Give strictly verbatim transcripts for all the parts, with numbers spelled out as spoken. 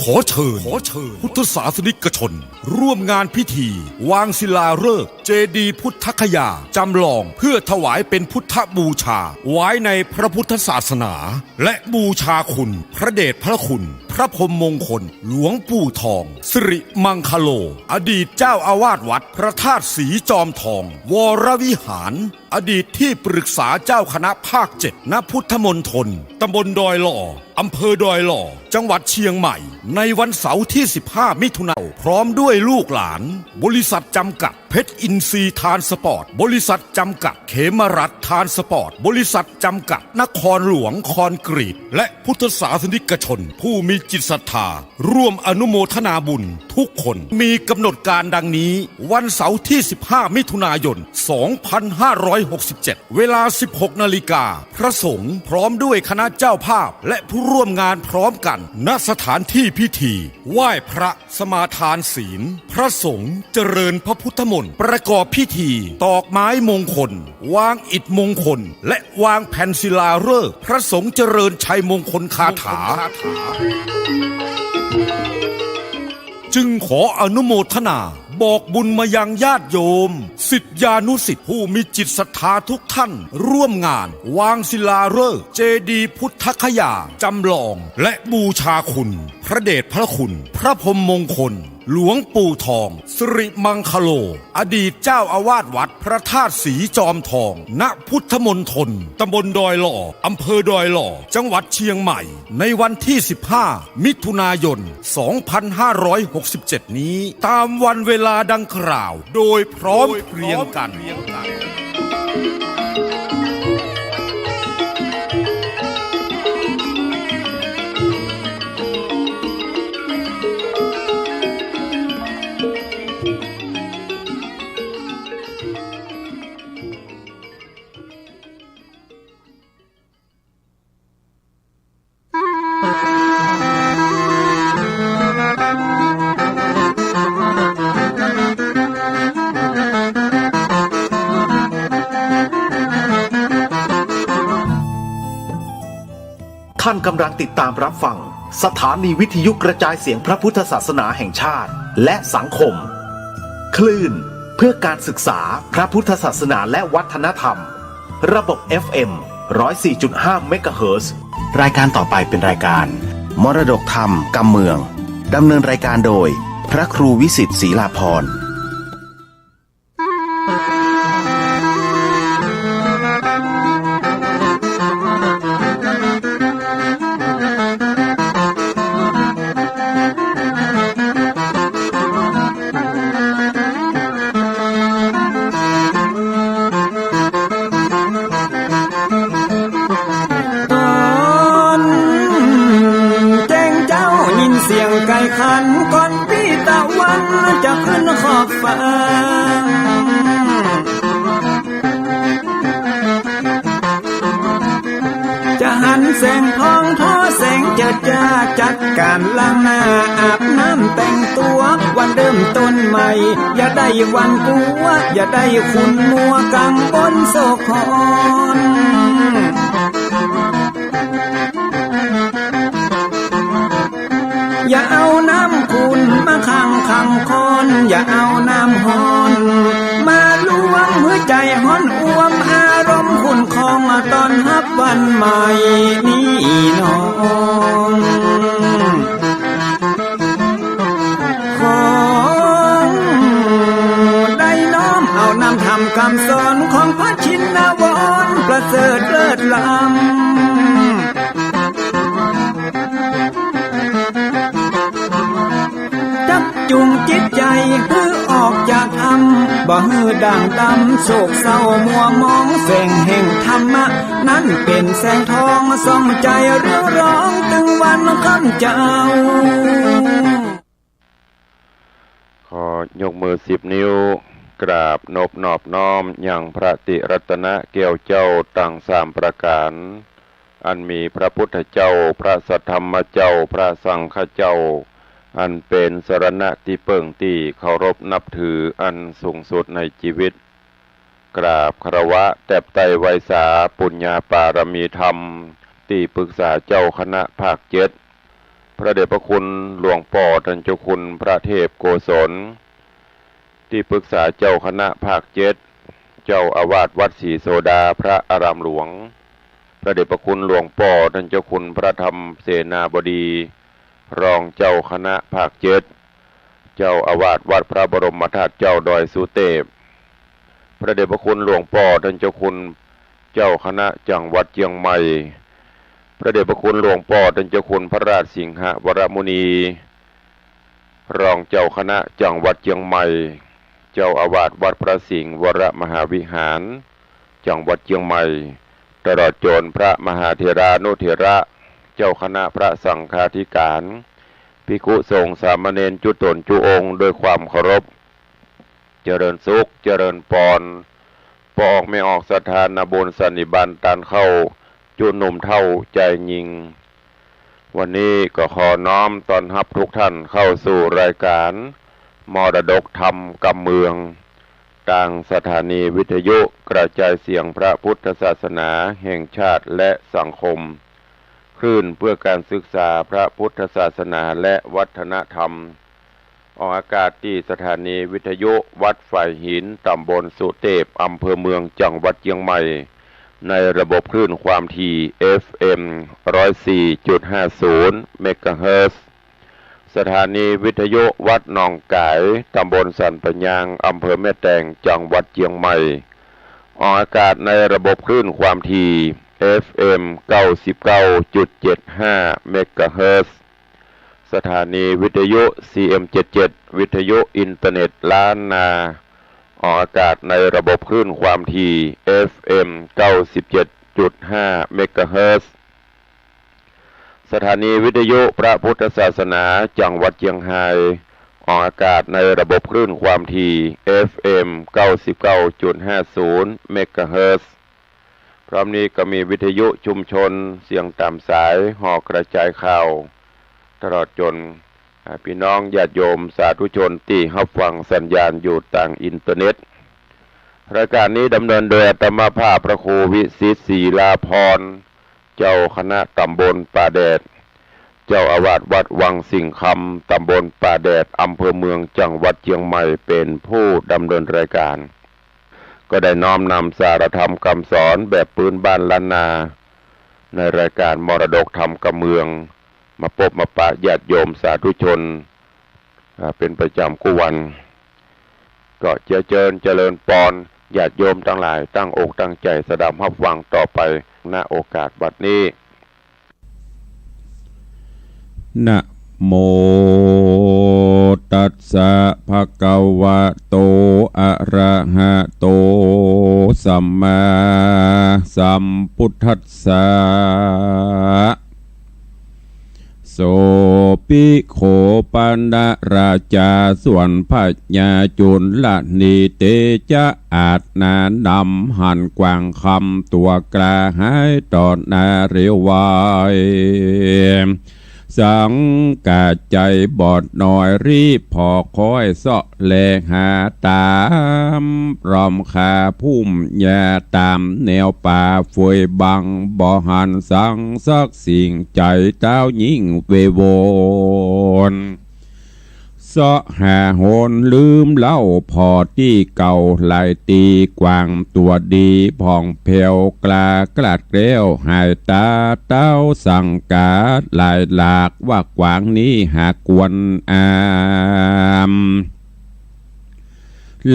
ขอเชิญ ขอเชิญ พุทธศาสนิกชน ร่วมงานพิธี วางศิลาฤกษ์ เจดีย์พุทธคยา จำลอง เพื่อถวายเป็นพุทธบูชา ไว้ในพระพุทธศาสนา และบูชาคุณ พระเดชพระคุณ พระพรหมมงคล หลวงปู่ทอง สิริมังคโล อดีตเจ้าอาวาสวัดพระธาตุสีจอมทอง วรวิหาร อดีตที่ปรึกษาเจ้าคณะภาคเจ็ด ณ พุทธมณฑล ตำบลดอยหล่อ อำเภอดอยหล่อ จังหวัดเชียงใหม่ ในวันเสาร์ที่ สิบห้า มิถุนายน พร้อมด้วยลูกหลาน บริษัทจำกัด เพชรอินทรีย์ทรานสปอร์ต บริษัทจำกัด เขมรัตน์ทรานสปอร์ต บริษัทจำกัด นครหลวงคอนกรีต และพุทธศาสนิกชน ผู้มีจิตศรัทธา ร่วมอนุโมทนาบุญทุกคน มีกำหนดการดังนี้ วันเสาร์ที่ สิบห้า มิถุนายน สองพันห้าร้อยหกสิบเจ็ด เวลา สิบหก นาฬิกา พระสงฆ์พร้อมด้วยคณะเจ้าภาพ และผู้ร่วมงานพร้อมกัน ณ สถานที่พิธี ไหว้พระสมาทานศีล พระสงฆ์เจริญพระพุทธมนต์ ประกอบพิธี ตอกไม้มงคล วางอิฐมงคล และวางแผ่นศิลาฤกษ์ พระสงฆ์เจริญชัยมงคลคาถา จึงขออนุโมทนา บอกบุญมายังญาติโยม ศิษยานุศิษย์ ผู้มีจิตศรัทธาทุกท่าน ร่วมงาน วางศิลาฤกษ์ เจดีย์พุทธคยา จำลอง และบูชาคุณ พระเดชพระคุณ พระพรหมมงคล หลวงปู่ทอง สิริมังคโล อดีตเจ้าอาวาสวัดพระธาตุสีจอมทอง ณ พุทธมณฑล ตำบลดอยหล่อ อำเภอดอยหล่อ จังหวัดเชียงใหม่ ในวันที่ สิบห้า มิถุนายน สองพันห้าร้อยหกสิบเจ็ด นี้ ตามวันเวลาดังกล่าว โดยพร้อมเพรียงกัน ท่านกำลังติดตามรับฟังสถานีวิทยุกระจายเสียงพระพุทธศาสนาแห่งชาติ และสังคม คลื่นเพื่อการศึกษาพระพุทธศาสนาและวัฒนธรรม ระบบ เอฟเอ็ม ร้อยสี่จุดห้า เมกะเฮิรตซ์ รายการต่อไปเป็นรายการ มรดกธรรมกำเมือง ดำเนินรายการโดย พระครูวิสิทธิ์ ศรีลาภรณ์ ต๋อนแจ้งเจ๊ายินเสียงไก่ขัน ก่อนปี้ตะวันจะขึ้นขอบฟ้า จะหันแสงทองทอแสงเจิดจ้า จัดก๋านล้างหน้าอาบน้ำแต่งตั๋ว วันเริ่มต้นใหม่ อย่าได้หวั่นกั๋ว อย่าได้ขุ่นมัวกังวลโศกขอน อย่าเอาน้ำขุ่นมาขังขังคอน อย่าเอาน้ำฮ้อนมาลวง หื้อใจ๋ฮ้อนอ่วม อารมณ์ขุ่นคอง มาต้อนฮับวันใหม่นี้น้อง ขอได้น้อมเอานำธรรมคำสอนของพระชินวรประเสริฐเลิศล้ำ จักจุงจิตใจ๋หื้อออกจากถ้ำ บ่หื้อด่างดำโศกเศร้ามัวหมอง แสงแห่งธรรมะนั้นเป๋นแสงทอง ส่องใจ๋เรืองรอง ตึงวันค่ำเจ๊า ขอยกมือสิบนิ้ว กราบนบนอบน้อมยังพระติรัตนะแก้วเจ้าตังสามประก๋าน อันมีพระพุทธเจ้า พระสัทธรรมเจ้า พระสังฆเจ้า อันเป๋นสรณะตี้เปิ้งตี้เคารพนับถืออันสูงสุดในจีวิต กราบคารวะแตบไต้ไหว้สาปุญญาปารมีธรรม ตี้ปรึกษาเจ้าคณะภาคเจ็ด พระเดชพระคุณหลวงป้อต้านเจ้าคุณพระเทพโกศล ตี้ปรึกษาเจ้าคณะภาคเจ็ด เจ้าอาวาสวัดศรีโสดาพระอารามหลวง พระเดชพระคุณหลวงป้อต้านเจ้าคุณพระธรรมเสนาบดี รองเจ้าคณะภาคเจ็ด เจ้าอาวาสวัดพระบรมธาตุเจ้าดอยสุเตพ พระเดชพระคุณหลวงป้อต้านเจ้าคุณเจ้าคณะจังหวัดเจียงใหม่ พระเดชพระคุณหลวงป้อต้านเจ้าคุณพระราชสิงหวรมุนี รองเจ้าคณะจังหวัดเจียงใหม่ เจ้าอาวาสวัดพระสิงห์วรมหาวิหาร จังหวัดเจียงใหม่ ตลอดจ๋นพระมหาเถรานุเถระ เจ้าคณะพระสังฆาธิการ ภิกขุสงฆ์สามเณรจุ๊ต๋นจุ๊องค์ด้วยความเคารพ เจริญสุข เจริญปอน ป้อออกแม่ออกศรัทธานาบุญสันนิบาตต้านเข้า จุ๊หนุ่มเฒ่าจายญิง วันนี้ก็ขอน้อมต้อนฮับทุกท่านเข้าสู่รายการมรดกธรรมกำเมือง ตางสถานีวิทยุกระจายเสียงพระพุทธศาสนาแห่งชาติและสังคม คลื่นเพื่อการศึกษาพระพุทธศาสนาและวัฒนธรรม ออกอากาศตี้สถานีวิทยุวัดฝายหิน ตำบลสุเตพ อำเภอเมือง จังหวัดเจียงใหม่ ในระบบคลื่นความถี่ เอฟเอ็ม ร้อยสี่จุดห้าศูนย์ เมกะเฮิรตซ์ สถานีวิทยุวัดหนองก๋าย ตำบลสันปะยาง อำเภอแม่แตง จังหวัดเจียงใหม่ ออกอากาศในระบบคลื่นความถี่ เอฟเอ็ม เก้าสิบเก้าจุดเจ็ดห้า เมกะเฮิรตซ์ สถานีวิทยุ ซีเอ็มเจ็ดเจ็ด วิทยุอินเทอร์เน็ตล้านนา ออกอากาศในระบบคลื่นความถี่ เอฟเอ็ม เก้าสิบเจ็ดจุดห้า เมกะเฮิรตซ์ สถานีวิทยุพระพุทธศาสนาจังหวัดเจียงฮาย ออกอากาศในระบบคลื่นความถี่ เอฟเอ็ม เก้าสิบเก้าจุดห้าศูนย์ เมกะเฮิรตซ์ พร้อมนี้ก็มีวิทยุชุมชนเสียงต๋ามสาย หอกระจายข่าว ตลอดจ๋น อ่า ปี้น้องญาติโยมสาธุชนตี้ฮับฟังสัญญาณอยู่ตางอินเทอร์เน็ต รายการนี้ดำเนินโดยอาตมาภาพพระครูวิสิทธิ์ ศิลาภรณ์ เจ้าคณะตำบลป่าแดด เจ้าอาวาสวัดวังสิงห์คำ ตำบลป่าแดด อำเภอเมือง จังหวัดเจียงใหม่ เป๋นผู้ดำเนินรายการ ก็ได้น้อมนำสาระธรรมกำสอนแบบปื๊นบ้านล้านนา ในรายการมรดกธรรมกำเมือง มาปบมาปะญาติโยมสาธุชน อ่า เป๋นประจ๋ำกู้วัน ก็เจียเจิญเจริญปอน ญาติโยมตังหลายตั้งอกตั้งใจ๋สดับฮับฟังต่อไป ณ โอกาสบัดนี้ นะโมตัสสะ ภะคะวะโต อะระหะโต สัมมาสัมพุทธัสสะ โส ภิกขุ ปะนะราจา ส่วนพญาจุลนีเตจะอาจหนานำหันกว้างคำ ตั๋วกล้าหายต่อหน้าเร็วไว สังกาใจ๋บอดน้อยรีบผ่อค้อยเซาะแลหาต๋าม พร้อมข้าภูมิญาต๋ามแนวป่าเฟยบัง บ่หันสังสักสิ่ง ใจ๋เต้ายิ่งเววน เซาะหาหนลืมเล่า ผ่อตี้เก่าหลายตี้กว้าง ตั๋วดีผ่องแผ้วกล้ากลาดแคล้ว หายต๋าเต้าสังกาหลายหลาก ว่ากว้างนี้หากควรอาม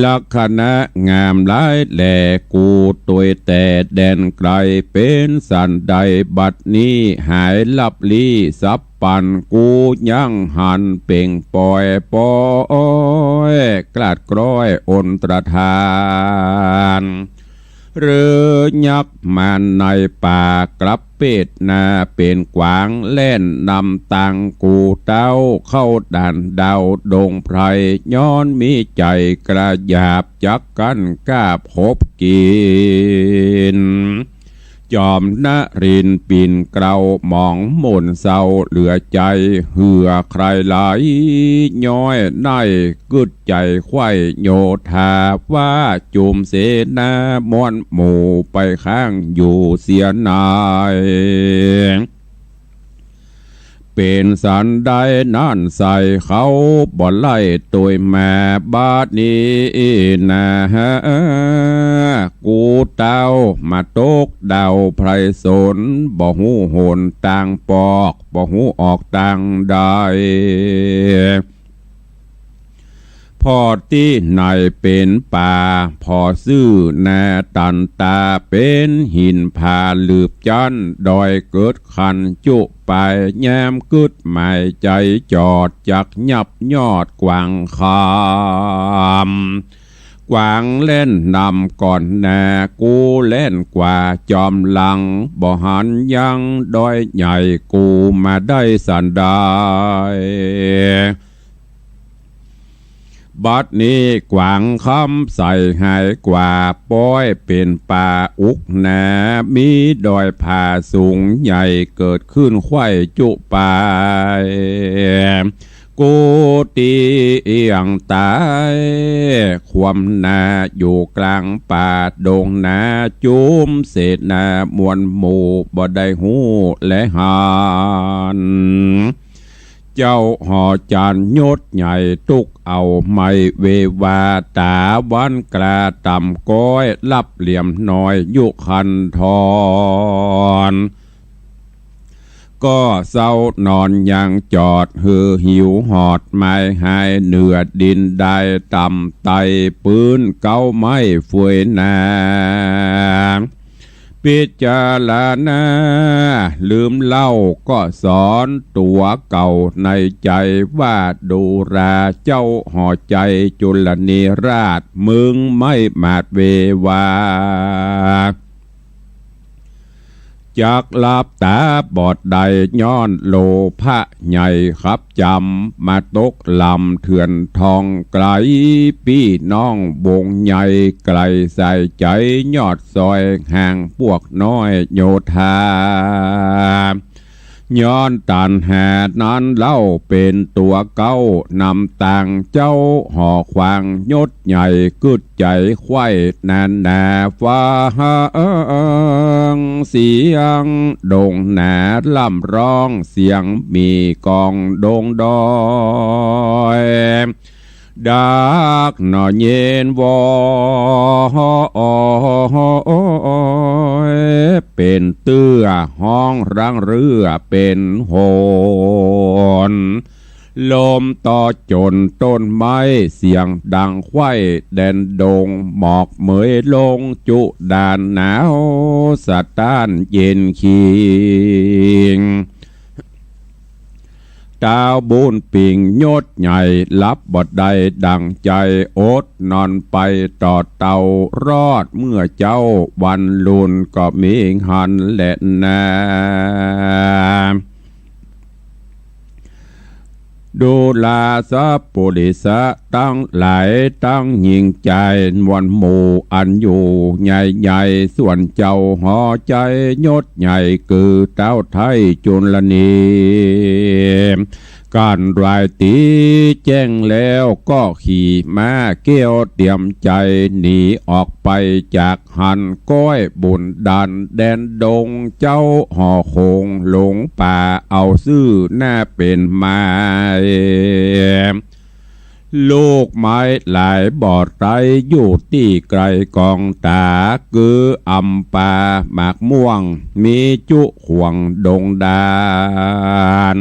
ลักษณะงามหลายแล กู้ตวยแต่แดนไก๋ เป๋นสันใดบัดนี้หายลับลี้สับปัน กู้ยังหันเป่งป่อยปอย กลาดกล้อยอนตรธาน หรือยักษ์มารในป่ากลับเปดหน้าเป๋นกวาง แล่นนำตังกูเต้าเข้าด่านดาวดงไพร ย้อนมีใจ๋กระหยาบจักกั๋นกาบหบกิ๋น จอมนรินทร์ปิ่นเกล้าหมองหม่นเศร้าเหลือใจ๋ เหื่อใคร่ไหลย้อยใน กึ๊ดใจ๋ใคว่โยธา ว่าจุมเสนาม่วนหมู่ไปข้างอยู่เสียใน เป๋นสันใดนั้นใส่เขาบ่ไล่ตวยแม่ บัดนี้นา กูเต้ามาตกดาวไพรสน บ่ฮู้หนตางปอก บ่ฮู้ออกตางใด ผ่อตี้ไหนเป๋นป่า ผ่อซื่อนาตันตา เป๋นหินผาหลืบจั้น ดอยเกิดคันจุไป แย้มกึ๊ดหมายใจ๋จอด จักยับยอดกวางคำ กวางแล่นนำก่อนนา กูแล่นกว่าจอมหลัง บ่หันยังดอยใหญ่ กูมาได้สันใด บัดนี้กวางคำใสหายกว่า ป้อยเป๋นป่าอุกหนา มีดอยผาสูงใหญ่ เกิดขึ้นไขว่จุไป กูเตียงต๋าย ความนาอยู่กลางป่าดงนา จุมเสนามวลหมู่ บ่ได้ฮู้และหัน เจ้าหอจันทร์ยศใหญ่ ตุ๊กเอาไม้เววา ต๋าวันกล้าต่ำก้อย ลับเหลี่ยมน้อยยุคันธร ก็เซานอนยังจอด หื้อหิวหอดไม้หาย เหนือดินได้ต่ำไต่ ปื้นเก๊าไม้เฟยนา พิจารณาลืมเล่าก็สอนตั๋วเก่าในใจ๋ ว่าดูราเจ้าหอใจ๋จุลเนราช มึงไม่หมาดเววา จักหลับต๋าบอดได้ย้อนโลภะใหญ่ครับจำ มาตกลำเถื่อนทองไก๋ ปี้น้องวงใหญ่ไก๋สายใจ๋ ยอดซอยห่างปวกน้อยโยธา ย้อนตัณหานั้นเล่าเป๋นตั๋วเก๊านำตาง เจ้าหอควางยศใหญ่กึ๊ดใจ๋ไขว่นานา ฟ้าเสียงดงหนาล่ำร้อง เสียงหมี้กองดงดอย ดักหน่อเย็นวอ เป๋นเตื้อฮ้องรังเรือเป๋นโหน ลมต่อจ๋นต้นไม้เสียงดังไขว่แดนดง หมอกเหมยลงจุดานหนาวสะต้านเย็นคิง ตาวบุญปิงยศใหญ่หลับบ่ได้ดั่งใจ๋ อดนอนไปต่อเต้ารอดเมื่อเจ๊าวันลุนก็มีหั้นแลนา ดูราสัปปุริสะตังหลายตังหญิงจายมวลหมู่อันอยู่ใหญ่ๆ ส่วนเจ้าหอใจ๋ยศใหญ่คือเต๊าไทยจุลเน กั๋นรายตี๋แจ้งแล้วก็ขี่ม้าแก้วเตรียมใจ๋หนีออกไปจากหั้น ก้อยบุญดานแดนดง เจ้าหอโขงหลงป่าเอาซื่อหน้าเป๋นไม้ ลูกไม้หลายบ่อไต๊อยู่ตี้ไก๋กองต๋า คืออำปาหมากม่วง มีจุขวางดงดาน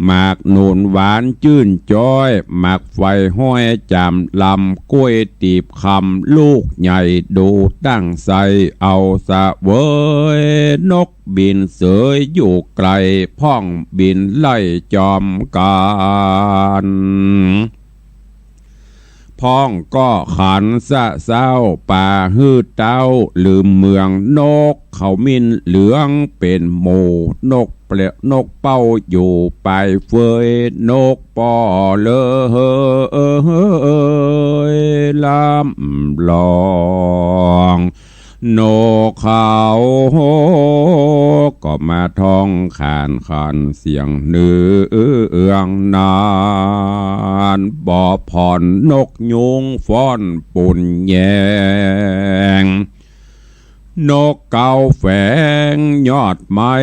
หมากหนุนหวานจื้นจ๊อย หมากไฟห้อยจามลำ กล้วยตีบคำลูกใหญ่ ดูตั้งใส่เอาเสวย นกบินเสยอยู่ไก๋ พ่องบินไล่จอมกั๋น พ่องก็ขันสะเซ้า ปาหื้อเต๊าลืมเมือง นกเขาหมิ่นเหลืองเป๋นหมู่ นกเปะ- นกเป้าอยู่ปายเฟย นกป้อเลอเฮยลำลอง นกเขาก็มาท้องขานขันเสียงเนืองนาน บ่ผ่อนนกยูงฟ้อนปูนแยง นกเก๊าแฝงยอดไม้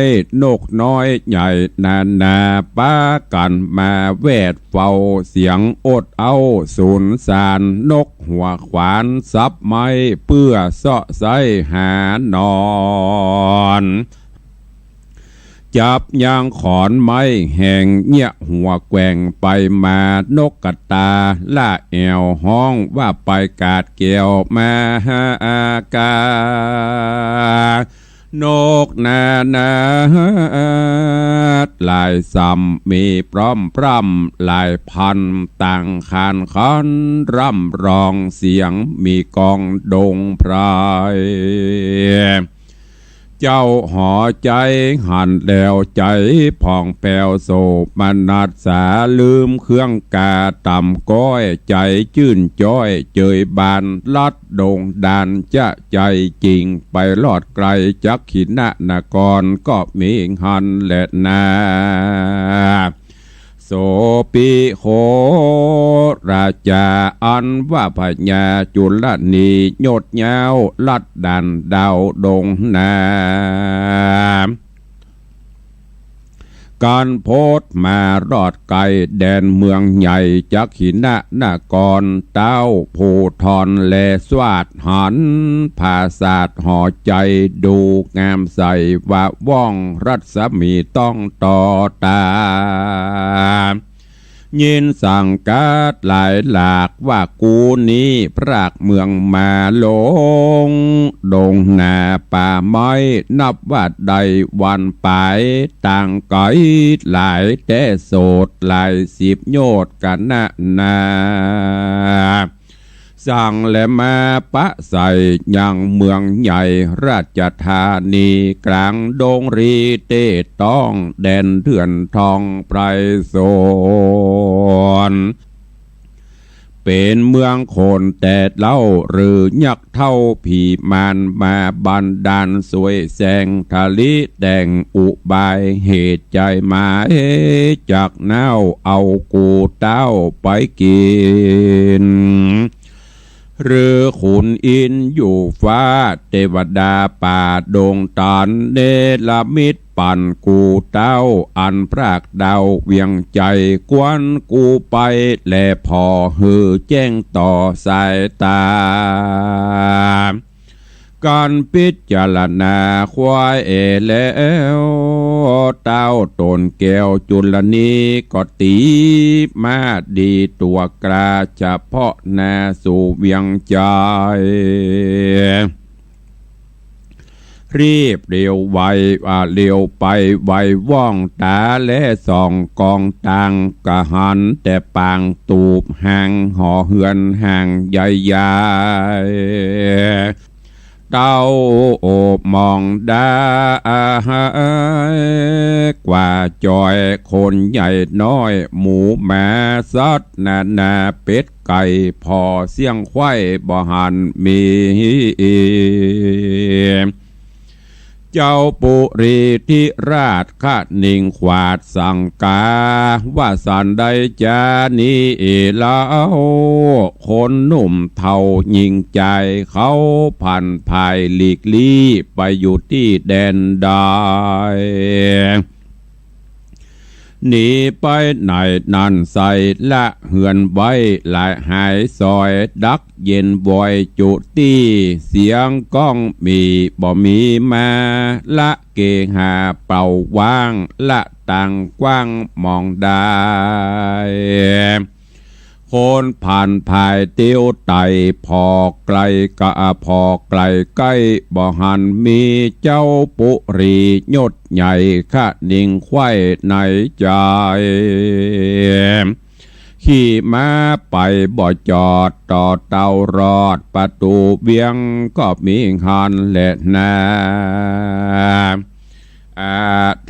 นกน้อยใหญ่นานา ปากั๋นมาแวดเฝ้า เสียงอดเอ๊าสูญสาน นกหัวขวานสับไม้ เปื้อเซาะใซ้หานอน จับยางขอนไม้แหง เยียะหัวแกว่งไปมา นกกระตาละแอ่วฮ้องว่า ไปกาดแก้วมาหากา นกนานาหลายสำ มีพร่อมพร่ำหลายพัน ต่างขานขันร่ำร้อง เสียงมีก้องดงไพร เจ้าหอใจ๋หันแล้ว ใจ๋ผ่องแผ้วโสมนัสสา ลืมเครื่องกาต่ำก้อย ใจ๋จื้นจ้อยเจยบาน ลัดดงดานจะใจ๋จริง ไปรอดไกลจักขิณนคร ก็มีหันแลนา โสปิโขราจา อันว่าพญาจุลนี ยศยาวลัดดานดาวดงนา กันพดมารอดไกลแดนเมืองใหญ่ จักขิณนคร เต้าภูธรแลสวาดหัน ผาสาทหอใจ๋ดูงามใส ว่าว่องรัศมีต้องต่อตา ยินสังกัดหลายหลาก ว่ากูนี้พรากเมืองมาลง ดงนาป่าไม้นับว่าได้วันปาย ต่างไก๋หลายแต๊โสด หลายสิบโยชน์กั๋นนานา สั่งแลมาปะใส่ยังเมืองใหญ่ราชธานี ก๋างดงรีเต้ต้อง แดนเถื่อนทองไพรสน เป๋นเมืองคนแต๊เล่า หรือยักษ์เฒ่าผีมารมาบันดาล สวยแสงทะลิแต่งอุบาย เหตุใจ๋หมายจักน้าวเอากูเต้าไปกิ๋น หรือขุนอินทร์อยู่ฟ้า เตวดาป่าดงตาน เนรมิตปั๋นกูเต้า อันพรากดาวเวียงใจ๋ กวนกูไปแลผ่อ หื้อแจ้งต่อสายตา ก๋านพิจารณาควายแอแล้ว เต้าต๋นแก้วจุลนี ก็ตี๋มาดีตั๋วกล้า เฉพาะหน้าสู่เวียงใจ๋ รีบเร็วไว อ่า เร็วไปไวว่องต๋า แลส่องกองตาง ก็หันแต่ปางตูบหางหอเฮือนห่างใหญ่ๆ เต้าโอบมองดา กว่าจอยคนใหญ่น้อย หมูหมาสัตว์นานา เป็ดไก่ผ่อเสี้ยงไขว้ บ่หันมี เจ้าปุรีธิราชคะนิงขวาดสังกา ว่าสันใดจานี้เล่า คนหนุ่มเฒ่าหญิงจาย เขาผันผายหลีกลี้ ไปอยู่ตี้แดนใด หนีไปไหนนั้นไส ละเฮือนไว้หลายหายซอย ดักเย็นวอยจุตี้ เสียงก้องมีบ่มีมา ละเกหาเป่าว่าง ละตางกว้างมองได้ คนผ่านผายเตียวไต่ ผ่อไกลกะผ่อไกลใก้ บ่หันมี เจ้าปุรียศใหญ่คะนิงไขว้ในใจ๋ ขี่ม้าไปบ่จอด ต่อเต้ารอดประตูเวียง ก็มีหันแลนา อา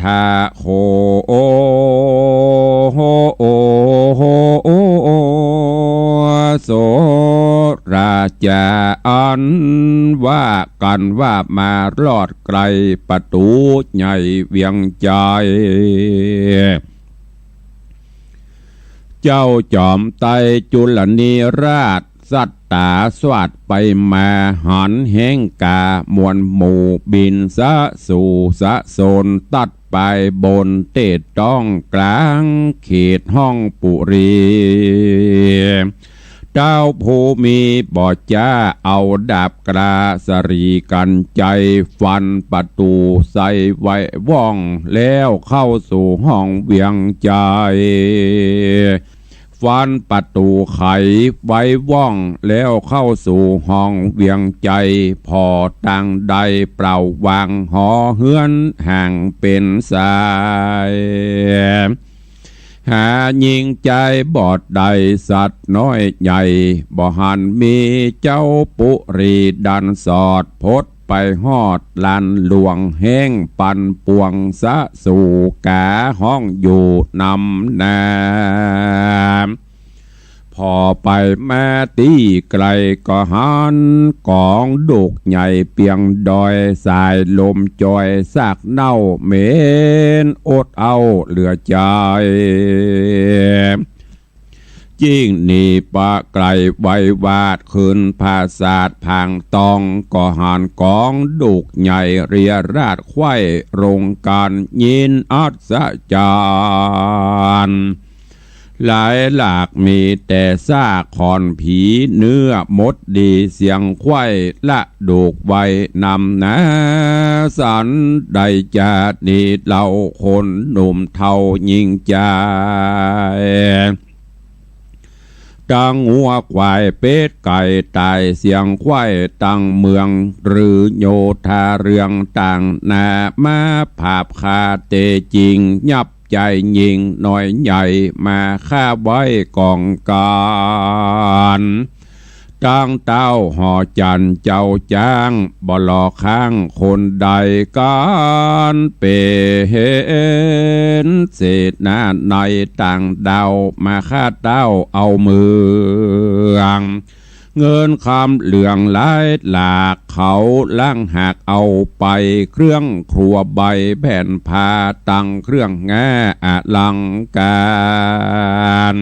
ทาโข โอโห โอโห โอโห โสราจา อันว่ากั๋นว่ามารอดไกลประตูใหญ่เวียงใจ๋ เจ้าจอมไตรจุลนีราชสัตว์ ต๋าสวัสดไปมา หันแห้งก๋ามวลหมู่ บิณฑสะสู่สะสน ตัดไปบนเต๊ะต้องก๋ลาง เขตห้องปุรี เต้าผู้มีบ่อจ๊า เอาดาบกล้าสะหลีกัญไช ฟันประตู๋ใส่ไว้ว่อง แล้วเข้าสู่ห้องเวียงชัย ฟันประตู๋ไขไว้ว่อง แล้วเข้าสู่ห้องเวียงชัย ผ่อตางใดเปล่าว่าง หอเฮือนห่างเป๋นสาย หาญิงจายบ่ได้สัตว์น้อยใหญ่ บ่หันมี เจ้าปุรีดันสอด พดไปฮอดลานหลวง แห้งปั่นป่วงสะสู่ ก๋าฮ้องอยู่นำหน้า ผ่อไปมาตี้ไก๋ก็หัน ก๋องดูกใหญ่เปียงดอย สายลมจอยซากเน่า เหม็นอดเอาเหลือใจ๋ จิ๊งหนีปะไก๋ไววาด ขึ้นผาสาทผางตอง ก็หันก๋องดูกใหญ่ เรียราษไขว้โรงก๋าน ยินอัศจรรย์ หลายหลากมีแต่ซากขอนผี เนื้อมดดีเสียงไขว้ ละดูกไว้นำหน้า สันใดจาตินี้เล่า คนหนุ่มเฒ่าญิงจาย ตังงัวควายเป็ดไก่ต๋ายเสียงไขว้ตังเมือง หรือโยธาเรืองต่างนา มาผาบฆ่าเต๋จริง ยับใจ๋ยิ่งน้อยใหญ่ มาฆ่าไว้ก๋องก๋าน ตังเต้าหอจันทร์เจ้าจ๊าง บ่หล่อข้างคนใด ก๋านเป๋นเสนาในต่างด้าว มาฆ่าเต้าเอาเมือง เงินคำเหลืองหลายหลาก เขาลักหักเอาไป เครื่องครัวใบแผ่นผ้า ตังเครื่องแง้อลังก๋าร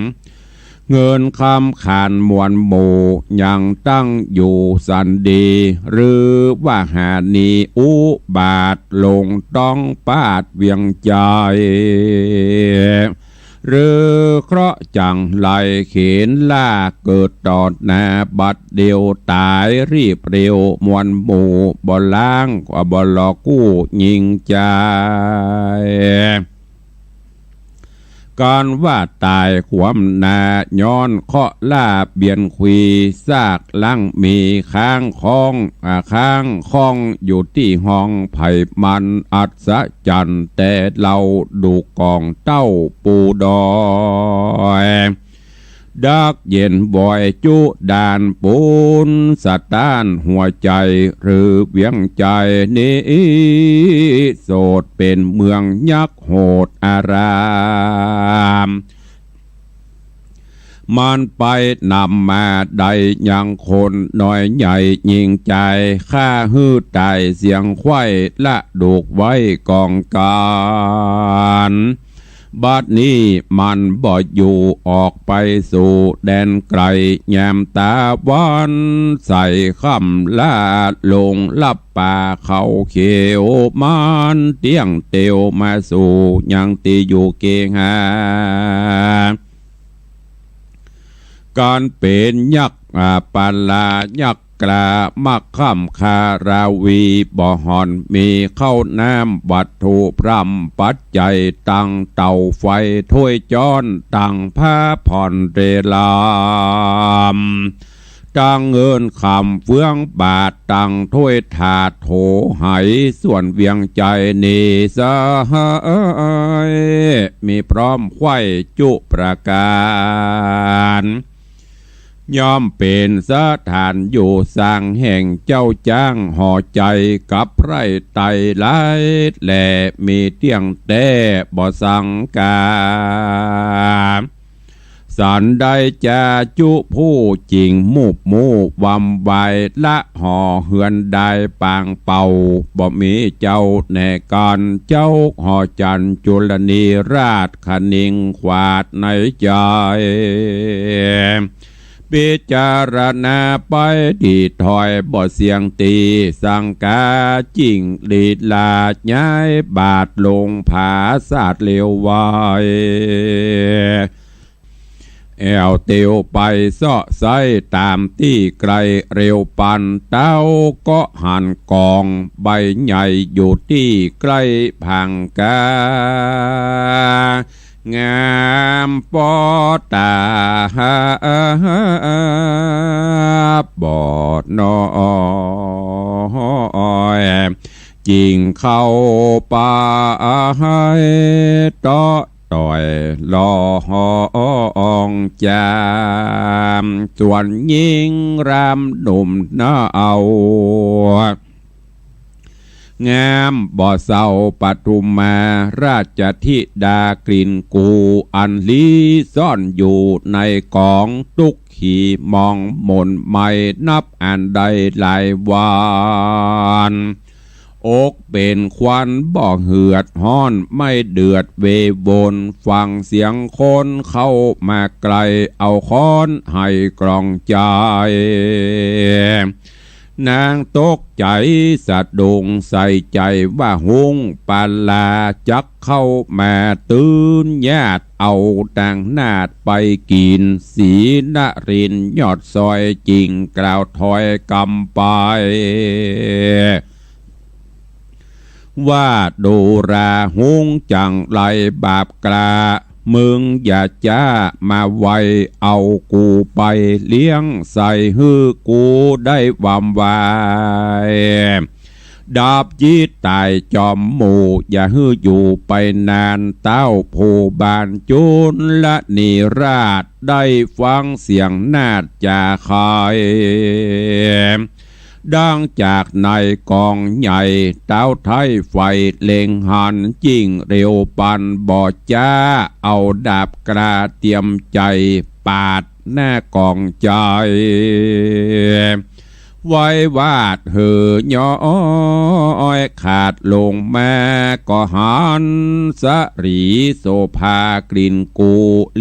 เงินคำขานมวลหมู่ ยังตั้งอยู่สันดี หรือว่าหานีอุบาท ลงต้องปาดเวียงชัย หรือเคราะห์จังไรเข็ญล่า เกิดต่อหน้าบัดเดียว ต๋ายรีบเร็วมวลหมู่ บ่ล้างบ่หล่อกู้ญิงจาย ก๋านว่าต๋ายความหน้า ย้อนเคราะห์ล่าเบียนคุย ซากลังมีค้างค้อง อ่า ค้างค้องอยู่ตี้ห้องไผมัน อัศจรรย์แต่เล่า ดูกองเต้าปู่ดอย ดักเย็นบ่อยจุดานปูน สะต้านหัวใจ๋ หรือเวียงชัยนี้ โสดเป๋นเมืองยักษ์โหดอาราม มันไปนำมาได้ยังคนน้อยใหญ่ญิงจาย ฆ่าหื้อต๋ายเสียงไขว้ ละดูกไว้ก๋องก๋าน บัดนี้มันบ่อยู่ ออกไปสู่แดนไก๋ แยมต๋าวันใสค่ำ ละลงลับป่าเขาเขียว มันเตี้ยงเตียวมาสู่ยังตี้อยู่เกหา ก๋านเป๋นยักษ์ อ่า ปลายักษ์ กล้ามักค่ำคาราวี บ่ห่อนมีข้าวน้ำวัตถุพร่ำปัจจัย ตังเตาไฟถ้วยจ๊อน ตังผ้าผ่อนเรลาม ตังเงินคำเฟืองบาท ตังถ้วยถาดโถไห ส่วนเวียงชัยนี้สหาย มีพร้อมไขว้จุประก๋าน ย่อมเป๋นสถานอยู่สังแห่งเจ้าจ๊างหอใจ๋กับไพร่ไตรหลาย และมีเตี้ยงแต๊บ่สังก๋าน สันได้จาจุผู้จิ่งมูบมู่วำไว ละหอเฮือนได้ปางเป่า บ่มีเจ้าแน่กั๋น เจ้าหอจันทร์จุลนีราช คะนิงขวาดในใจ๋ ปิจารณาไปตี้ถ้อยบ่เสี้ยงตี้สังกา จิ่งหลีดหลาดย้ายบาทลงผาสาดเร็วไว แอ่วเตียวไปเซาะไซ้ต๋ามตี้ใก้เร็วปัน เต้าก็หันก๋องใบใหญ่อยู่ตี้ใก้ผางกา งามปอต๋าปอดน้อย จิ่งเข้าไปเตาะต่อยลองจาม ส่วนญิงรำหนุ่มเนา งามบ่เซาปทุมมาราชธิดากลิ่นกู อันลี้ซ่อนอยู่ในก๋อง ตุ๊กขี่มองหม่นไหม้นับอันได้หลายวัน อกเป๋นควันบ่เหือดฮ้อน ไม่เดือดเววน ฟังเสียงคนเข้ามาใก้ เอาค้อนให้กล่องใจ๋ นางตกใจ๋สะดุ้งใส่ใจ๋ว่าฮุ้งปลาจักเข้ามา ตื้นญาติเอานางนาฏไปกิ๋น ศรีนรินทร์ยอดซอยจิ่งกล่าวถ้อยกำไป ว่าดูราฮุ้งจั่งไรบาปกล้า มึงอย่าจ๊ามาไว เอากูไปเลี้ยงใส่หื้อกูได้วำวาย ดับจิตต๋ายจอมหมู่ อย่าหื้ออยู่ไปนาน เต้าผู้บ้านจุลนีราช ได้ฟังเสียงนาฏจ๋าไข ดังจากในก๋องใหญ่ เต้าไท้ไฟเล็งหัน จิ่งเร็วปันบ่จ๊า เอาดาบกล้าเตรียมใจ๋ปาดหน้าก๋องใจ๋ ไว้วาดหื้อย้อยขาดลงมา ก็หันสะหรีโสภากลิ่นกู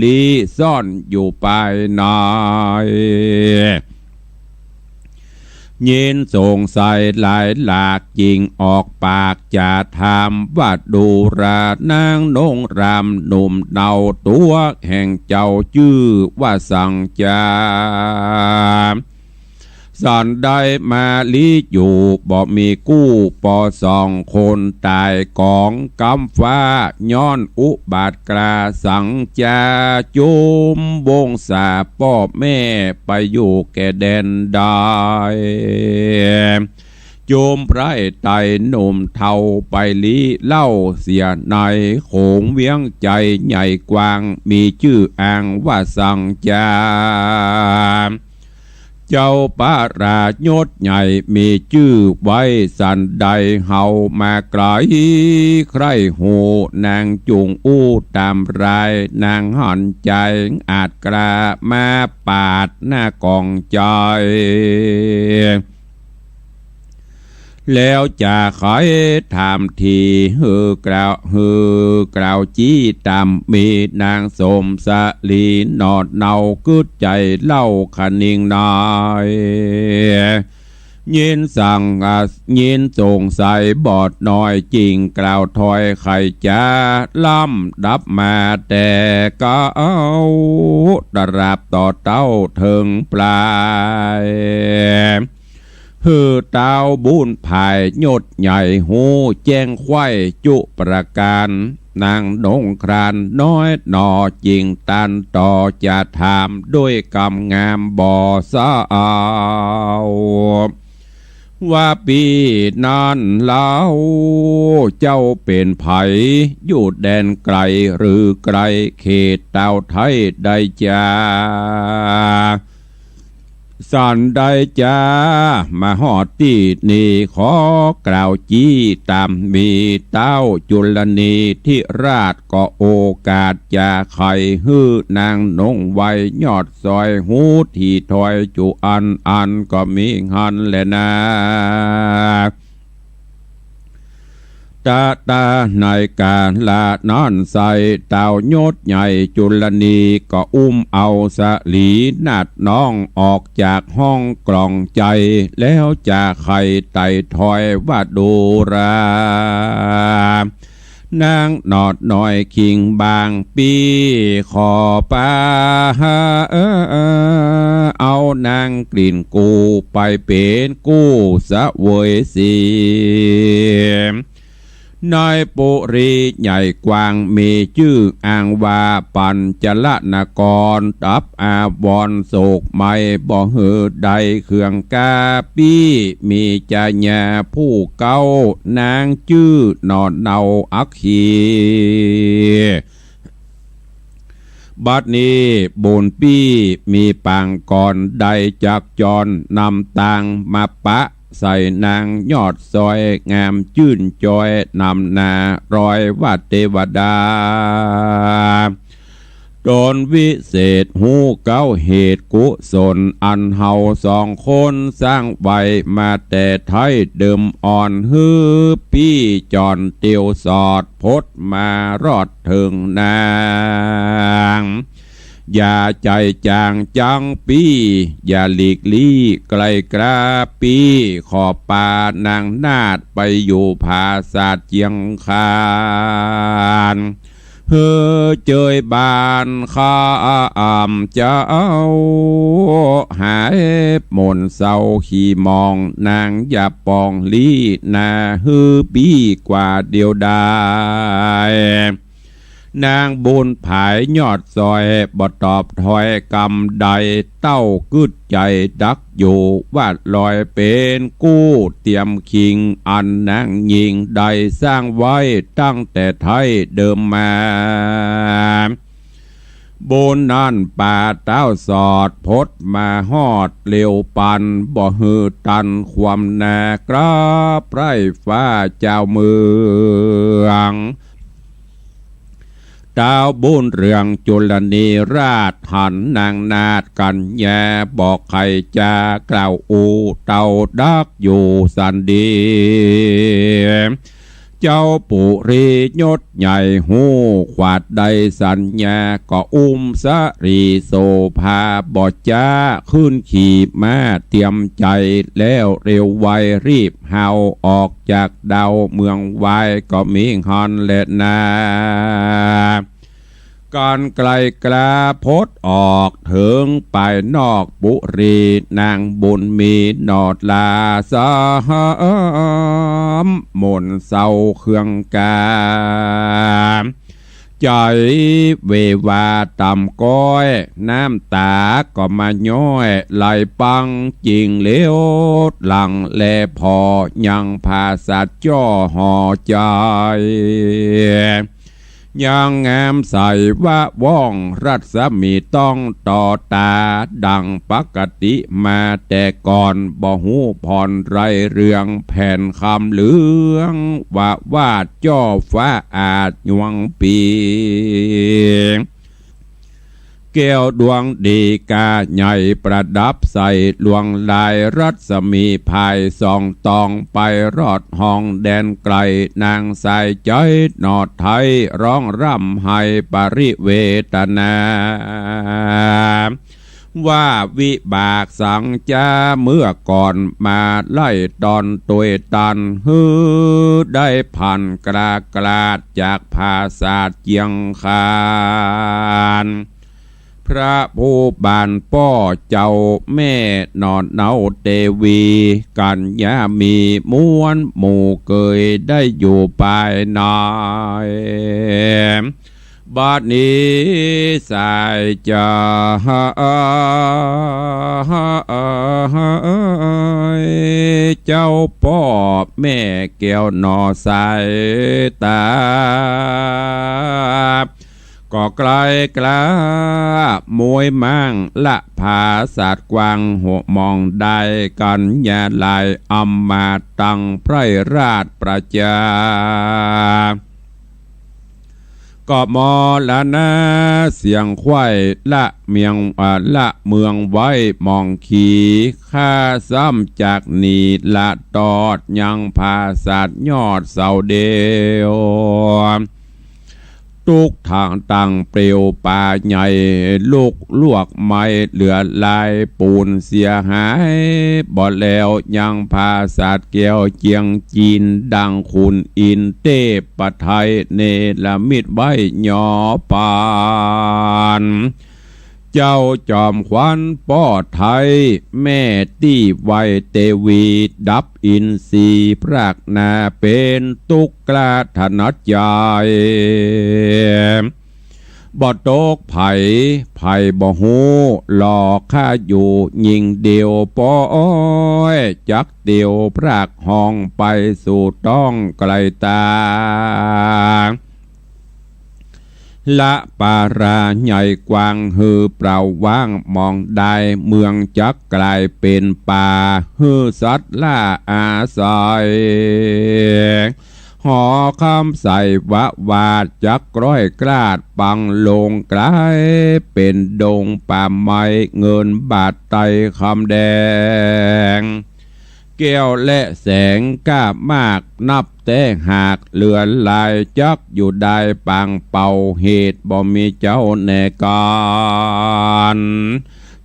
ลี้ซ่อนอยู่ภายใน ยินสงสัยหลายหลาก จิ่งออกปากจะถาม ว่าดูรานางนงรำหนุ่มเนาตั๋วแห่งเจ้าจื้อว่าสังจา สันใดมาลี้อยู่บ่มีกู้ ปอสองคนต๋ายก๋องกำฟ้า ย้อนอุบาทกล้าสังจา จุมวงศาป้อแม่ไปอยู่แก่แดนใด จุมไพร่ไตรหนุ่มเฒ่าไปลี้เล่าเสียใน โขงเวียงใจ๋ใหญ่กว้าง มีจื้ออ้างว่าสังจา เจ้าประราชยศใหญ่มีจื้อไว้ สันใดเฮามาไก๋ ใคร่ฮู้นางจุ่งอู้ต๋ามราย นางหันใจ๋อาจกล้ามาปาดหน้าก๋องใจ๋ แล้วจะไขถามที หื้อกล่าว หื้อกล่าวจี้ต๋ามมี นางสมสลีหนอดเนา กึ๊ดใจ๋เล่าคะนิงนาย ยินสั่ง อ่า ยินสงสัยบอดน้อย จิ่งกล่าวถ้อยไขจ๋า ลำดับมาแต่เก๊า ตราบต่อเต้าเถิงปลาย หื้อเต้าบุญภายยศใหญ่ฮู้แจ้งไขว้จุประก๋าน นางนงครานน้อยหนอ จิ่งตันต่อจะถาม ด้วยกำงามบ่เซา ว่าปี้นั้นเล่า เจ้าเป๋นใผ อยู่แดนไก๋หรือใก้เขตเต้าไท้ได้จา สันได้จา มาฮอดตี้นี่ ขอกล่าวจี้ต๋ามมี เต้าจุลนีธิราชก็โอกาสจะไขหื้อนางนงไวยอดซอย ฮู้ถี่ถ้อยจุอันอันก็มีหั้นแลนา ต ตะตาในก๋าละนั้นไส้ เต้ายศใหญ่จุลนีก็อุ้มเอาสลีนาถน้องออกจากห้องกล่องใจ๋ แล้วจะใค่ไต่ถอยว่าดูรา นางหนอดน้อยคิงบางปี้ ขอปาเอานางกลิ่นกูไปเป๋นกู้เสวยเสีย ในปุรีใหญ่กว้างมีจื้ออ้างว่าปัญจรนคร ตับอาวรณ์โศกไหม้ บ่หื้อได้เครื่องกาปี้ มีจญาผู้เก๊า นางจื้อหนอเนาอัคคี บัดนี้บุญปี้มีปางก่อน ได้จักจรนำตางมาปะใส่นางยอดซอย งามจื้นจอยนำหน้ารอยว่าเตวดา ต๋นวิเศษฮู้เก๊าเหตุกุศล อันเฮาสองคนสร้างไว้มาแต่ไท้เดิมอ่อน หื้อปี้จรเตียวสอด พดมารอดเถิงนาง อย่าใจ๋จ๋างจังปี้ อย่าหลีกลี้ไกลกล้าปี้ ขอปานางนาถไปอยู่ผาสาทเจียงคาน หื้อเจยบ้านข้าอ่ำเจ้า หายหม่นเศร้าขี้หมอง นางอย่าปองลี้นา หื้อปี้กว่าเดียวดาย นางบุญผายยอดซอย บ่ตอบถ้อยกำใด เต้ากึ๊ดใจ๋ดักอยู่ ว่าลอยเป๋นกู้เตียมคิง อันนางญิงได้สร้างไว้ตั้งแต่ไท้เดิมมา บุญนั้นปาเต้าสอด พดมาฮอดเร็วปัน บ่หื้อตันความนากราบไหว้ฟ้าเจ้าเมือง เต้าบุญเรืองจุลนีราชหันนางนาถกัญญา บอกใค่จะกล่าวอู้ เต้าดักอยู่สันดี เจ้าปุรียศใหญ่ฮู้ขวาดได้สัญญา ก็อุ้มสลีโสภา บ่จ๊าขึ้นขี่ม้าเตรียมใจ๋ แล้วเร็วไวรีบเฮาออกจากเดา เมืองวายก็มีหั้นแลนา กันไกลกล้าพดออกเถิงปายนอกปุรี นางบุญมีหนอดลาสามหม่นเศร้าเครื่องกา ใจ๋เววาต่ำก้อย น้ำต๋าก็มาย้อยไหลปังจิ่งเหลียวหลัง แลผ่อยังผาสาทจ้อห่อใจ๋ ยังงามใสวะว่องรัศมีต้องต่อต๋า ดังปกติมาแต่ก่อน บ่ฮู้ผ่อนไรเรืองแผ่นคำเหลือง วะวาดจ้อฟ้าอาจยวงปี แก้วดวงดีกาใหญ่ประดับใส่ลวงลายรัศมีภายส่องตองไปรอดห้องแดนไกล นางสายใจ๋หนอไทยร้องร่ำไห้ปริเวทนา ว่าวิบากสังจ้าเมื่อก่อนมาไล่ตอนตวยตัน หื้อได้ผันกลากลาดจากผาสาทเจียงคาน พระผู้บานป้อเจ้าแม่หนอนเนาเตวี กัญญามีม้วนหมู่เกยได้อยู่ปายใน บัดนี้สายใจ๋ เจ้าป้อแม่แก้วหนอสายต๋า ก็ไกลกล้ามวยมั่งละผาสาทกว้างหัวมองได้ กัญญาหลายอำมาตย์ตังไพร่ราชประจา ก็มรณะเสี้ยงใคว่ละเมือง อ่า ละเมืองไว้หม่องขี ข้าซ้ำจากนี้ละตอดยังผาสัตว์ยอดเสาเดียว ตุ๊กข์ทางตังเปลวป่าใหญ่ ลุกลวกไหม้เหลือลายปูนเสียหาย บ่แล้วยังผาสัตว์แก้วเจียงจีน ดังขุนอินทร์เตปะไทยเนรมิตไว้ยอปาน เจ้าจอมขวัญป้อไทย แม่ตี้ไหว้เตวี ดับอินทรีย์พรากหน้า เป๋นตุ๊กข์กล้าถนัดใหญ่ บ่ตกภัย ภัยบ่ฮู้ หลอกข้าอยู่ยิ่งเดียว ป้ออ้อย จักเตียวพรากห้องไปสู่ต้องไกลตา ละป่าราใหญ่กว้างหื้อเปล่าว่างหมองดาย เมืองจักก๋ายเป๋นป่าหื้อสัตว์ล่าอาศัย หอคำใสวะวาดจักร้อยกราด ปังลงก๋ายเป๋นดงป่าไม้ เงินบาทไตรคำแดง แก้วและแสงกล้ามากนับแต่หาก เหลือลายจักอยู่ได้ปางเป่า เหตุบ่มีเจ้าแน่กาญ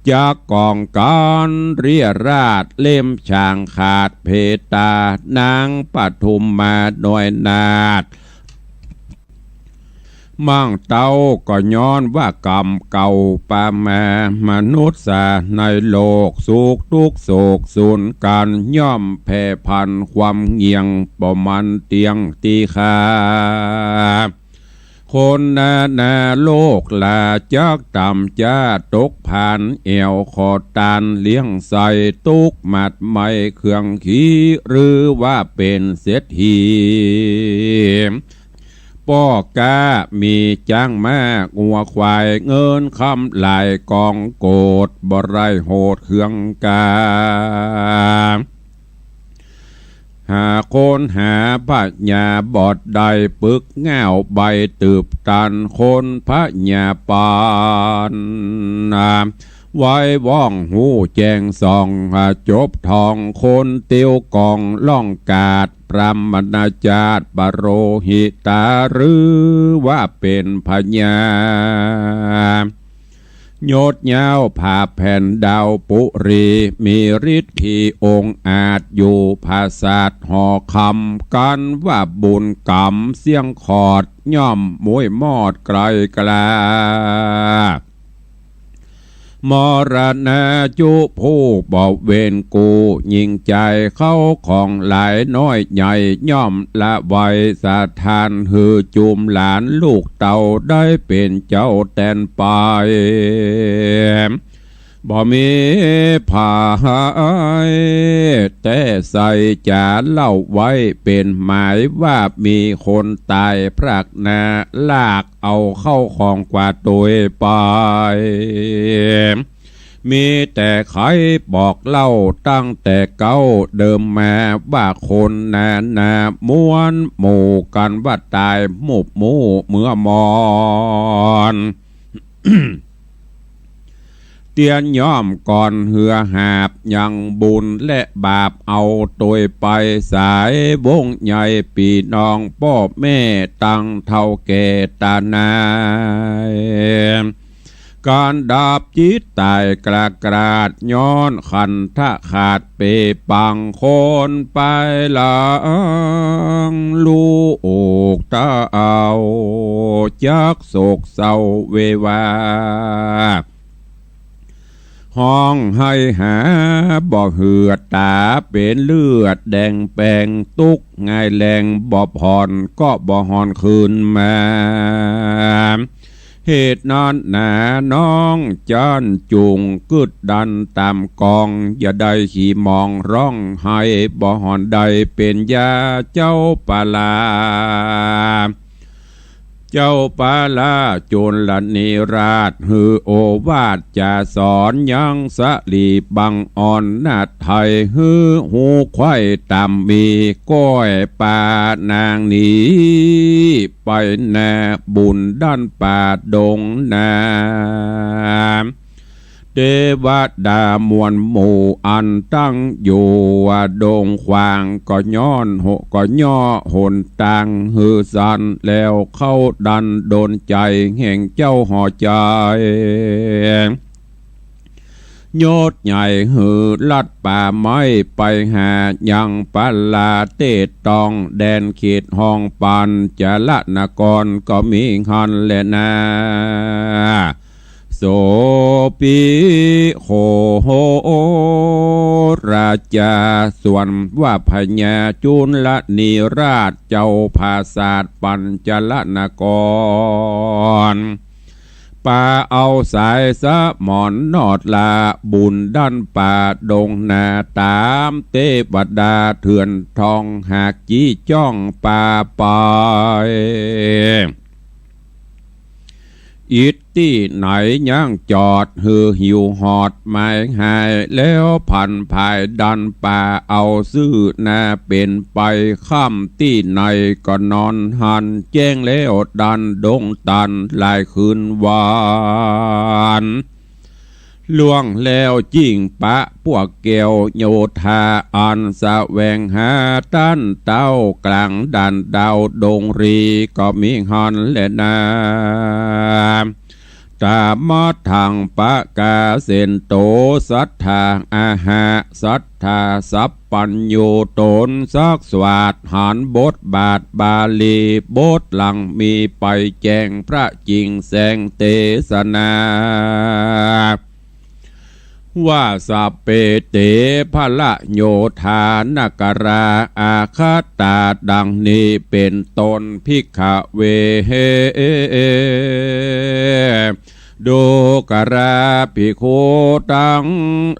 จักก๋องก๋านเรียราษ เล่มฉางขาดเพตา นางปทุมมาน้อยนาถ มั่งเต้าก็ย้อนว่ากรรมเก่า ปะแม่มนุษย์สาในโลก สุขทุกข์โศกสูญกั๋น ย่อมแผ่พันความเงี่ยง บ่มันเตี้ยงตี้คา คนนานาโลกลาจักต่ำจ้า ตกผานแอ่วขอตานเลี้ยงใส่ ตุ๊กข์หมัดไหม้เครื่องขี หรือว่าเป๋นเศรษฐี ป้อก๊ามีจ๊างม้างัวควาย เงินคำหลายก๋องโกด บ่ไร้โหดเครื่องกา หาคนหาพญาบ่ได้ ปึกง่าวใบตืบตัน คนพญาปาน ไว้ว่องฮู้แจ้งส่อง จบทองคนเตียวกอง ล่องกาด พรหมจาติ ปโรหิตา หรือว่าเป๋นพญา ยศยาวผาแผ่นดาวปุรี มีฤทธีองอาจ อยู่ผาสาทหอคำ กันว่าบุญกรรมเสี้ยงขอด ย่อมมุ้ยมอดไกลกล้า มรณะจุผู้บ่เว้นกู้ ยิ่งใจ๋เข้าของหลายน้อยใหญ่ ย่อมละไว้สถาน หื้อจุมหลานลูกเต้า ได้เป๋นเจ้าแตนไป บ่มีภัย แต่ใส่จ๋าเล่าไว้เป๋นหมาย ว่ามีคนต๋ายพรากหน้า ลากเอาเข้าของกว่าตวยไป มีแต่ใค่บอกเล่าตั้งแต่เก๊าเดิมมา ว่าคนนานาม้วนหมู่กั๋นว่าต๋าย หมุบหมู่เมื่อมอน เตียนย่อมก่อนเฮือหาบ ยังบุญและบาปเอาตวยไป สายวงใหญ่ปี้น้องป้อแม่ ตังเฒ่าแก่ต๋าหนาย ก๋านดับจิตต๋ายกล้ากราด ย้อนขันธะขาดเปปัง คนไปหลังลูกเต้า จักโศกเศร้าเววา ฮ้องไห้หาบ่เหือด ต๋าเป๋นเลือดแดงแป๋ง ตุ๊กข์ง่ายแรงบ่ผ่อน ก็บ่หอนคืนมา เหตุนั้นนาน้องจั้นจุ่งกึ๊ดดันต๋ามกอง อย่าได้ขี้หมองฮ้องไห้ บ่หอนได้เป๋นยาเจ้าปาลา เจ้าปาลาจุลนีราช หื้อโอวาทจะสอนยังสะหลีบังอ่อนนาไทย หื้อฮู้ใคร่ต๋ำมี ก้อยปานางนี้ ไปนาบุญดั้นป่าดงนา เตวดามวลหมู่อันตั้งอยู่ดงขวาง ก็ย้อนหน ก็ย่อหนตางหื้อสั้น แล้วเข้าดันดนใจ๋แห่งเจ้าหอใจ๋ ยศใหญ่หื้อลัดป่าไม้ไปหายังปาลาเตตอง แดนเขตห้องปัญจรนครก็มีหั้นแลนา โสปิโข ราชา ส่วนว่าพญาจุลนีราชเจ้าผาสาทปัญจรนคร ปาเอาสายสมรนอดละบุญดั้นป่าดงนา ต๋ามเตวดาเถื่อนทองหากจี้จ้องปาไป อิตตี้ไหนยังจอดหื้อหิวหอดหมายหาย แล้วผันผายดันป่าเอาซื่อนา เป๋นไปค่ำตี้ไหนก็นอนหัน แจ้งแล้วดันดงตันหลายคืนวัน ล่วงแล้วจิ่งปะปวกแก้วโยธา อันแสวงหาต้านเต้ากลางด่านดาวดงรี ก็มีหั้นแลนา ตามัทธังปะกาเสนโต สัตถาอาหะ สัตถาสัพพัญญู ต๋นซักสวาทหันบทบาทบาลี บทหลังมีไปแจ้งพระจิ่งแสงเตสนา ว่าสัพเพเตพะละโยธา นกราอาคัตตา ดังนี้เป๋นต้น ภิกขเว ดูกราภิกขุตัง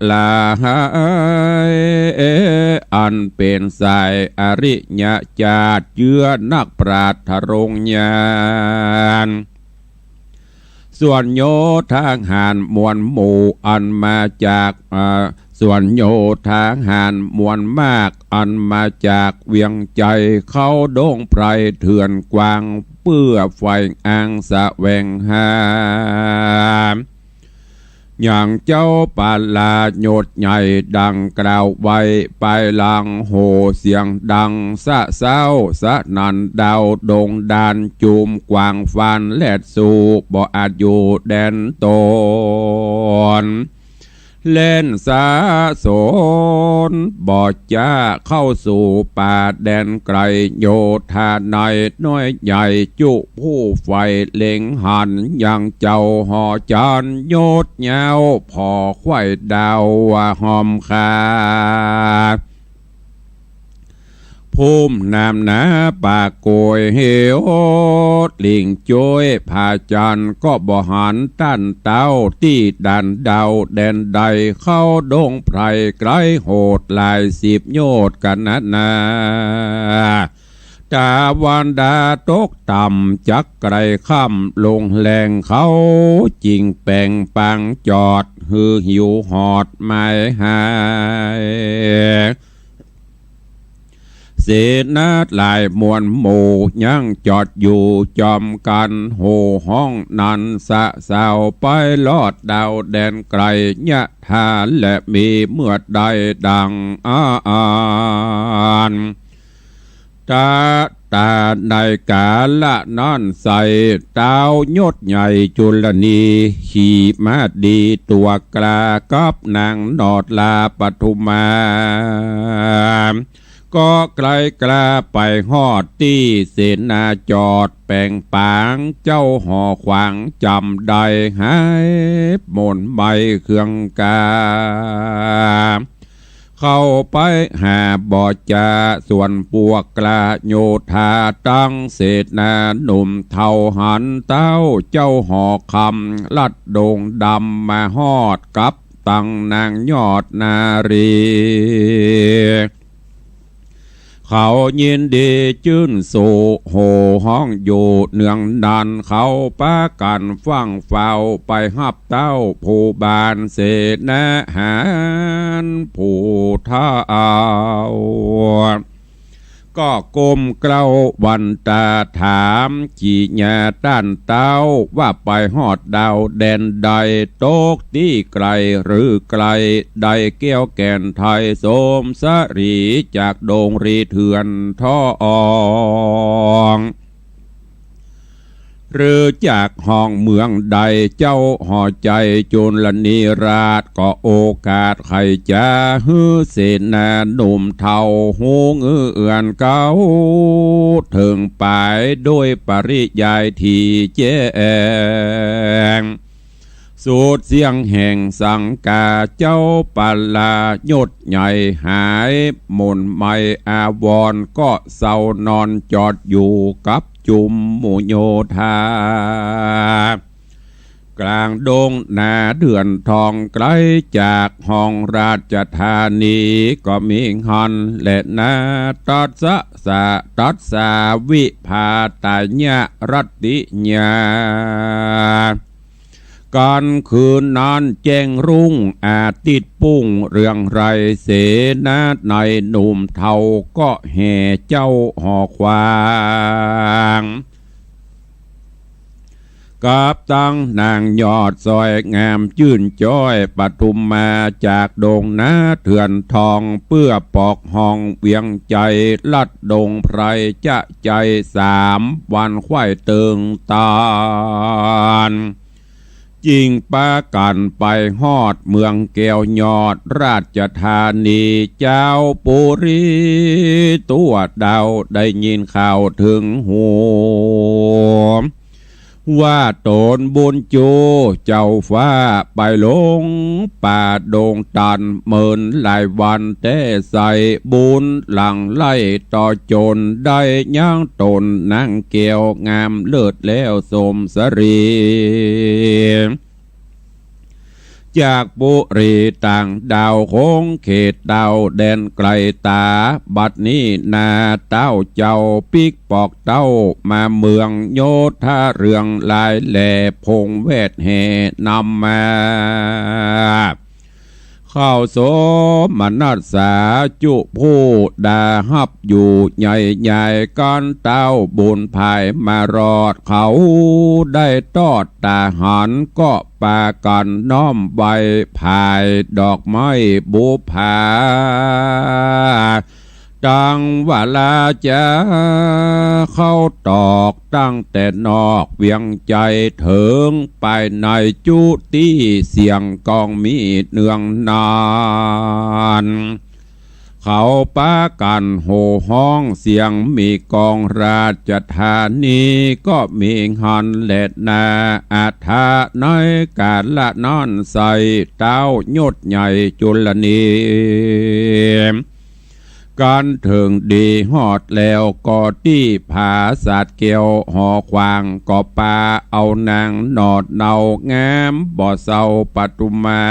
หลาย อันเป๋นสายอริยจาติ เจื้อนักปราชญ์ทรงญาณ ส่วนโยธาหารมวลหมู่อันมาจาก อ่า ส่วนโยธาหารมวลมากอันมาจากเวียงไชย เข้าดงไพรเถื่อนกว้าง เปื้อใฝ่อ้างแสวงหา อย่างเจ้าปาลายศใหญ่ดังกล่าวไว้ ปายหลังโห่เสียงดังสะเซ้าสนั่นดาวดงดาน จุมกวางฟานแลดสู่ บ่อาจอยู่แดนต๋น แล่นสะสนบ่จ๊าเข้าสู่ป่าแดนไกล โยธาในน้อยใหญ่จุผู้ใฝ่เล็งหัน ยังเจ้าหอจันทร์ยศยาวผ่อไขว่ดาวว่าหอมคา ภูมินามหนาป่าโกยเหวหลิงโจ้ยผาจันทร์ ก็บ่หันต้านเต้าตี้ด่านดาวแดนใด เข้าดงไพรไกลโหดหลายสิบโยชน์กั๋นนานา ตาวันดาตกต่ำจักไกลค่ำลงแลง เขาจิ่งแป๋งปางจอดหื้อหิวหอดหมายหาย เสนาหลายมวลหมู่ยังจอดอยู่จอมกั๋น โห่ฮ้องนั้นสะเซ้าไปลอดดาวแดนไกล ยะถาและมีเมื่อใดดังอาอัน ตะ ตาในกาละนั้นไส้ เต้ายศใหญ่จุลนี ขี่ม้าดีตั๋วกล้ากับนางนอดลาปทุมา ก็ไกลกล้าไปฮอดตี้เสนาจอดแป๋งปาง เจ้าหอขวางจ๋ำได้หายหม่นไหม้เครื่องกา เข้าไปหาบ่จ๊าส่วนปวกกล้าโยธา ตังเสนาหนุ่มเฒ่าหันเต้า เจ้าหอคำลัดดงดำมาฮอดกับตังนางยอดนารี เขายินดีจื้นสู่ โห่ฮ้องอยู่เนืองนาน เขาปากั๋นฟั่งเฝ้า ไปฮับเต้าผู้บานเสนาหาร ผู้เฒ่า ก็ก้มเกล้าวันตาถาม กิริยาต้านเต้า ว่าไปฮอดดาวแดนใด ตกตี้ไก๋หรือใก้ ได้แก้วแก่นไทยสมสรี จากดงรีเถื่อนทอง หรือจากห้องเมืองใด เจ้าหอใจ๋จุลนีราช ก็โอกาสใค่จะหื้อเสนาหนุ่มเฒ่า ฮู้เงื่อนเก๊า เถิงป๋ายโดยปริยายตี้แจ้ง สุดเสี้ยงแห่งสังกา เจ้าปลายศใหญ่หาย หม่นไหม้อาวรณ์ ก็เศร้านอนจอดอยู่กับจุมหมู่โยธา ก๋างดงนาเถื่อนทอง ไก๋จากห้องราชธานี ก็มีหั้นแลนา ตัสสะ ตัสสา วิภาตายะ รัตติยา ก๋านคืนนั้นแจ้งรุ่ง อาทิตย์ปุ้งเรืองไร้ เสนาในหนุ่มเฒ่า ก็แห่เจ้าหอขวาง กับตังนางยอดสวยงามจื้นจ้อย ปทุมมาจากดงนาเถื่อนทอง เปื้อปอกห้องเวียงใจ๋ ลัดดงไพรจะใจ๋ สามวันไขว่เติงตาน จึงปากั๋นไปฮอดเมืองแก้วยอดราชธานี เจ้าปุรีตั๋วดาว ได้ยินข่าวเถิงหู ว่าต๋นบุญจูเจ้าฟ้า ไปลงป่าดงตัน เมินหลายวันแต๊ใส บุญหลังไหลต่อจ๋น ได้ยังต๋นนางแก้วงามเลิศแล้วสมสรี จากปุรีต่างดาว คงเขตเต้าแดนไก๋ต๋า บัดนี้นาเต้าเจ้าปิ๊กปอกเต้า มาเมืองโยธาเรืองหลายแล พงแวดแห่นำมา เข้าโสมนัสสาจุผู้ดาฮับอยู่ใหญ่ใหญ่ ก๋านเต้าบุญผายมารอด เขาได้ตอดตาหัน ก็ปากั๋นน้อมไหว้ผายดอกไม้บูผา ตังวาลาจ๋าเข้าตอก ตั้งแต่นอกเวียงใจ๋เถิงภายใน จุตี้เสียงกองมีเนืองนาน เขาปากั๋นโห่ฮ้องเสียงมีกอง ราชธานีก็มีหั้นแลนา อัฏฐะในกาละนั้นใส เต้ายศใหญ่จุลนี ก๋านเถิงดีฮอดแล้ว ก็ตี้ผาสาทแก้วหอขวาง ก็ปาเอานางหนอดเนา งามบ่เศร้าปทุมมา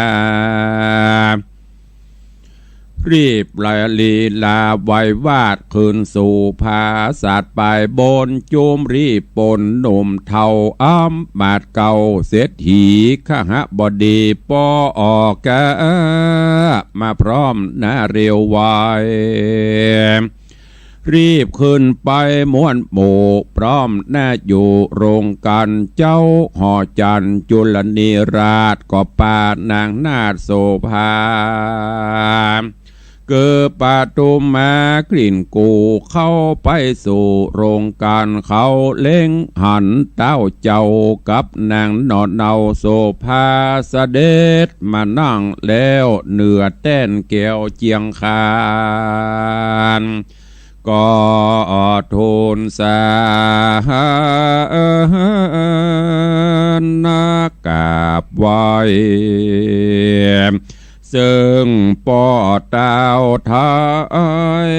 รีบละลีลาไววาด คืนสู่ผาสาทปายบน จุมรีบปนหนุ่มเฒ่า อำมาตย์เก่าเศรษฐี ขหบดี ปอออกกา มาพร้อมหน้าเร็วไว รีบขึ้นไปม่วนหมู่ พร้อมหน้าอยู่โรงก๋าน เจ้าหอจันทร์จุลนีราช ก็ปานางนาถโสภา คือปทุมมากลิ่นกู่ เข้าไปสู่โรงก๋าน เขาเล็งหันเต้าเจ้ากับนางหนอดเนาโสภา เสด็จมานั่งแล้วเหนือแต้นแก้วเจียงคาน ก็ทูลสา นากราบไหว้ ซึ่งป้อเต้าไทย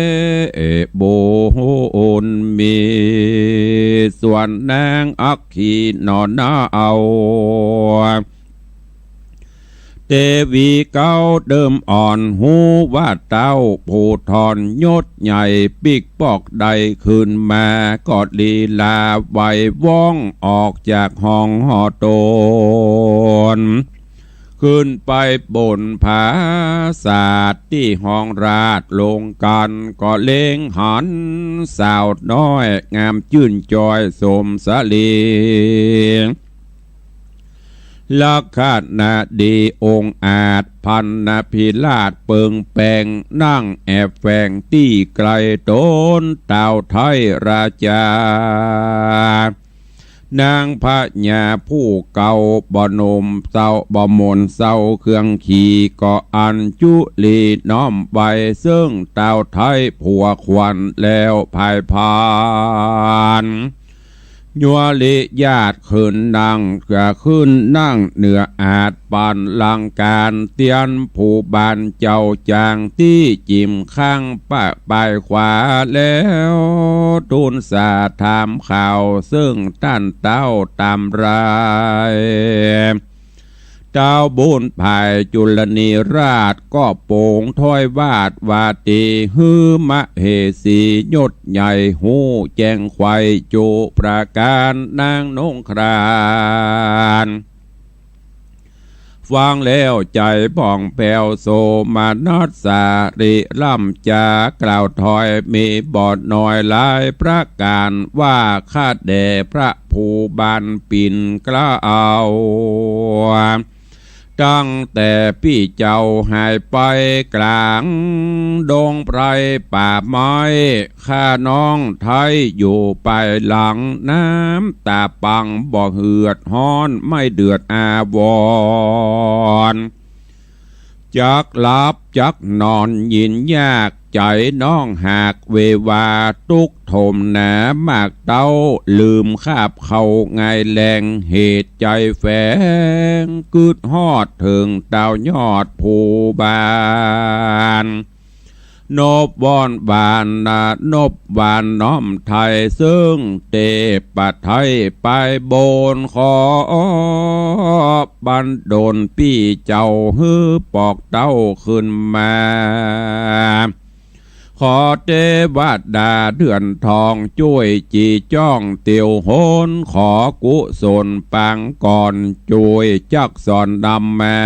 บุญมี ส่วนนางอัคคีหนอนาเอา เต เตวีเก๊าเดิมอ่อน ฮู้ว่าเต้าผู้ถอนยศใหญ่ ปิ๊กปอกได้คืนมา ก็ลีลาไหวว่องออกจากห้องหอตน ขึ้นไปบนผาสาทตี้ห้องราชลงกัน ก็เล็งหันสาวน้อยงามจื้นจอยสมสลี ลักขณะดีองอาจ พรรณพิราชเปิงแปง นั่งแอบแฝงตี้ไกลตน เต้าไทยราชา นางพญาผู้เก่าบ่หนุ่มเศร้า บ่หม่นเศร้าเครื่องขี่ ก็อัญชุลีน้อมไหว้ เซิ่งเต้าไทยผัวขวัญแล้วผายพาน ยัวริญาติขึ้นนั่ง ก็ขึ้นนั่งเหนืออาจ บัลลังก์การ เตียนผู้บานเจ้าจางตี้จิ่มข้างปะปายขวา แล้วทูลสาถามข่าว เซิ่งต้านเต้าต๋ามราย เต้าบุญผายจุลนีราช ก็โป๋งถ้อยวาดวาตี หื้อมเหสียศใหญ่ ฮู้แจ้งไขว่จุประก๋าน นางนงคราน ฟังแล้วใจ๋ผ่องแผ้วโสมนัส สาริร่ำจากล่าวถ้อย มีบ่น้อยหลายประก๋าน ว่าข้าแด่พระผู้บานปิ่นเกล้า ตั้งแต่ปี้เจ้าหายไปก๋างดงไพรป่าไม้ ข้าน้องไทยอยู่ปายหลัง น้ำต๋าปังบ่เหือดฮ้อน ไม่เดือดอาวรณ์ จักหลับจักนอนยินยาก ใจ๋น้องหากเววา ตุ๊กข์โถมหนามากเต๊า ลืมคาบเข้าไงแลง เหตุใจ๋แฝงกึ๊ดฮอดเถิงเต้ายอดผู้บาน นบวอนหวานนะ นบหวานน้อมไถ่ เซิ่งเตปะไถ่ไปบน ขอบันดลปี้เจ้า หื้อปอกเต้าคืนมา ขอเตวดาเดือนทอง จ้วยจีจ้องเตียวหน ขอกุศลปางก่อน จ้วยจักสอนนำมา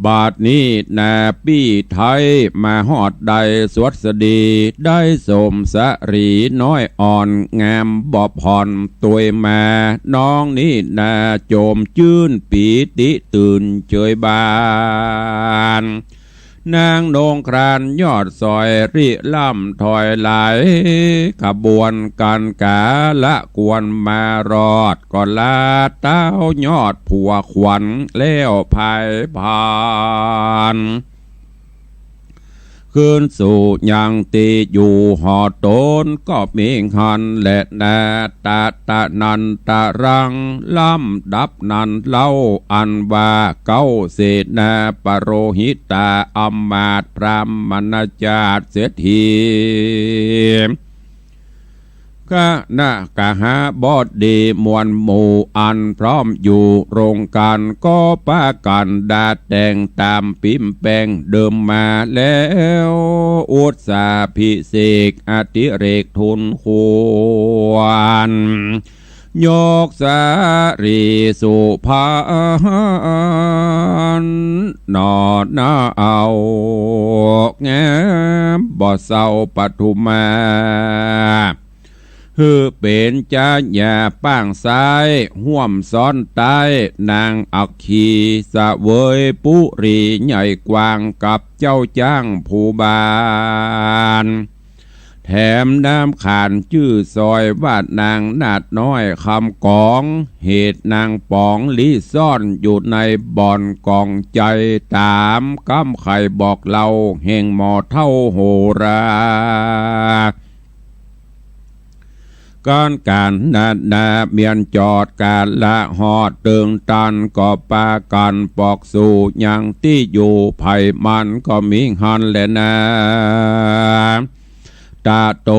บาดนี้นาปี้ไทยมาฮอดได้สวัสดี ได้สมสรีน้อยอ่อน งามบ่ผ่อนตวยมา น้องนี้นาโจมจื้นปีติตื่นเจยบาน นางนงครานยอดสอยริร่ำถอยหลาย ขบวนก๋านก๋าละควรมารอด ก็ลาเต้ายอดผัวขวัญแล้วผายพาน คืนสู่ยังตี้อยู่หอตน ก็มีหั้นแลนา ตะตะนันตะรัง ลำดับนั้นเล่า อันว่าเก๊าเสนาปโรหิตา อำมาตย์พราหมณจาติเศรษฐี คณะกหบดีมวลหมู่ อันพร้อมอยู่โรงก๋าน ก็ปากั๋นดาแต่งต๋ามปิ๊มแปงเดิมมาแล้ว อุตสาภิเษกอดิเรกทูลควร ยกสารีสุพรรณหน่อนาเอา งามบ่เศร้าปทุมา หื้อเป๋นจาหญ้าป้างซ้าย ฮ่วมซ้อนใต้นางอัคคี เสวยปุรีใหญ่กว้าง กับเจ้าจ้างผู้บาน แถมนามขานจื้อซอยว่านางนาดน้อยคำกอง เหตุนางป๋องลี้ซ่อนอยู่ในบ่อนก๋องใจ๋ ต๋ามกำไขบอกเล่าแห่งหมอเฒ่าโหรา ก๋านก๋านนานาเมียนจอดกาละฮอดเติงตัน ก็ปากั๋นปอกสู่ยังตี้อยู่ไผมัน ก็มีหั้นแลนา ตะโต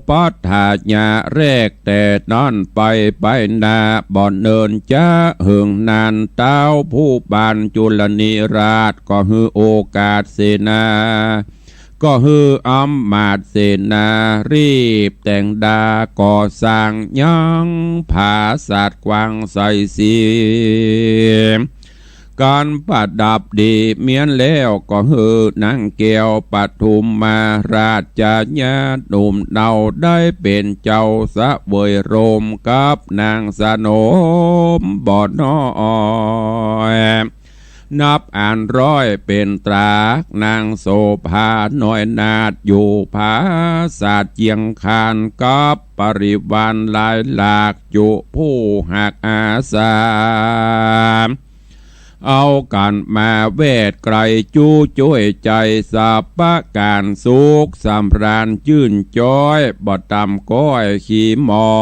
ปัฏฐายาแรกแต่นั้นไป ไปหน้าบ่เนินจ๊าเหิงนาน เต๊าผู้บานจุลนีราชก็หื้อโอกาสเสนา ก็หื้ออำมาตย์เสนารีบแต่งดาก่อสร้างยังผาสัตว์กว้างใสสี ก๋านประดับดีเมียนแล้ว ก็หื้อนางแก้วปทุมมาราชญาหนุ่มเนาได้เป๋นเจ้าเสวยโรมกับนางสนมบ่น้อย นับอันร้อยเป๋นตราก นางโสภาน้อยนาถอยู่ผาสัตว์เจียงคาน กับบริวารหลายหลากจุผู้ฮักอาสา เอากั๋นมาแวดไกลจู้จ้วยใจ๋ สัพพะก๋านสุขสำราญจื้นจ๊อย บ่ต่ำก้อยขี้หมอ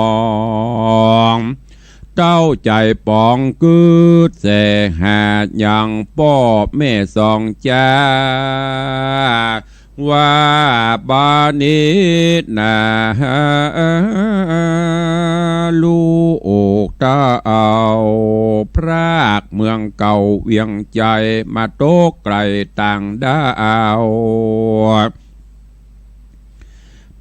ง เต้าใจ๋ป๋องกึ๊ดแสหายังป้อแม่สองจ๊า ว่าบาดนี้นา ลูกเต้าพรากเมืองเก่าเวียงใจ๋ มาตกไกลต่างด้าว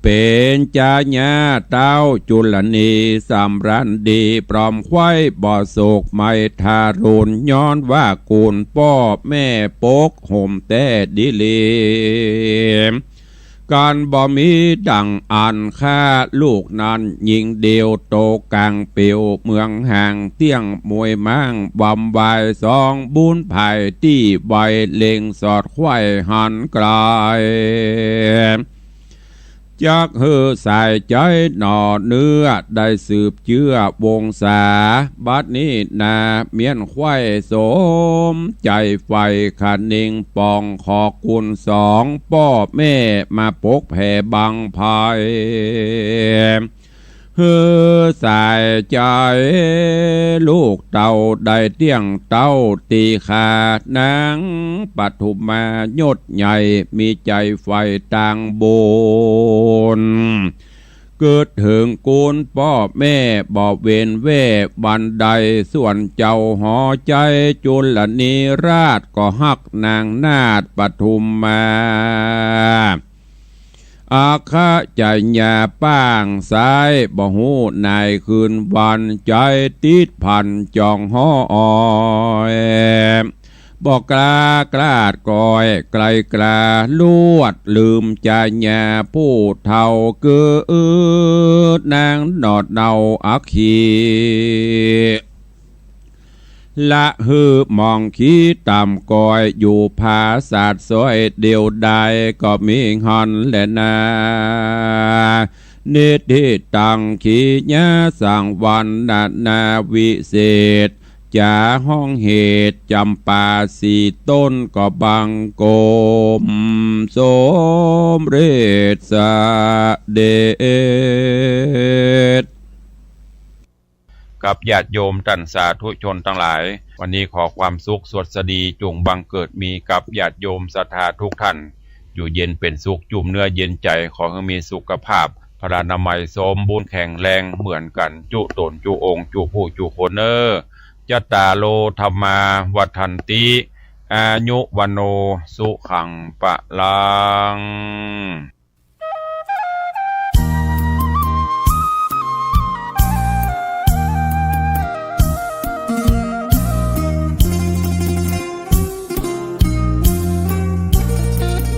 เป๋นจ๊ะญาเต้าจุลนีสำราญดี ปลอมไขว้บ่โศกไมทารุณ ย้อนว่ากุ๋นป้อแม่ปกห่มแต๊ดีหลี ก๋านบ่มีดั่งอันข้าลูกนั้น ญิงเดียวตกก๋างเปียวเมืองห่าง เตี้ยงมวยม้างบำวายสองบุญภัย ตี้ไวเล็งสอดไขว้หันไกล จักหื้อสายใจ๋หน่อเนื้อ ได้สืบเจื้อวงศา บัดนี้นาเมียนไขว้สมใจ๋ใฝ่ คะนิงป่องขอกุณสองป้อแม่ มาปกแผ่บังไพ หื้อสายใจ๋ลูกเต้าได้เตี้ยงเต้า ตี้ข้านางปทุมมายศใหญ่ มีใจ๋ใฝ่ตางบุญ กึ๊ดเถิงกุณป้อแม่บ่เว้นแว่วันใด ส่วนเจ้าหอใจ๋จุลนีราช ก็ฮักนางนาถปทุมมา อัคคะจายาป้างซ้าย บ่ฮู้นายคืนวัน ใจ๋ติดพันจ่องหอออย บ่กล้ากลาดก้อยไกลกล้าลวด ลืมจายาผู้เฒ่า เกิดนางหนอดเนาอัคคี ละหื้อหมองขี้ต่ำก้อย อยู่ผาสัตว์ซ้อยเดียวดาย ก็มีหั้นแลนา นิทธิตัง ขีญาสังวรรณนา วิเศษจ๋าฮ้องเหตุ จ๋ำปาสี่ต้น ก็บังคมสมเร็จเสด็จ กับญาติโยมต้านสาธุชนตังหลาย วันนี้ขอความสุขสวัสดีจุ่งบังเกิดมีกับญาติโยมศรัทธาทุกท่าน อยู่เย็นเป๋นสุข จุ่มเนื้อเย็นใจ๋ ขอหื้อมีสุขภาพพลานามัยสมบูรณ์แข็งแรงเหมือนกั๋น จุ๊ต๋นจุ๊องค์ จุ๊ผู้จุ๊คนเน่อ จัตตาโร ธัมมา วัฑฒันติ อายุ วัณโณ สุขัง พลัง